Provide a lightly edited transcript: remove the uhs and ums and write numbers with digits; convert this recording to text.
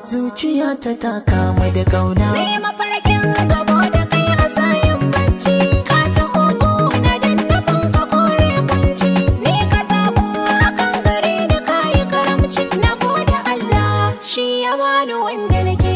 Zuciyata ta kama da kauna. Na yi mafarkin gamo da kai a sayin bacci. Ka taho gona dan nufin ka kore kunci. Ni ka zabo akan gare ni ka yi karamci. Na gode Allah shi ya bani wanda nake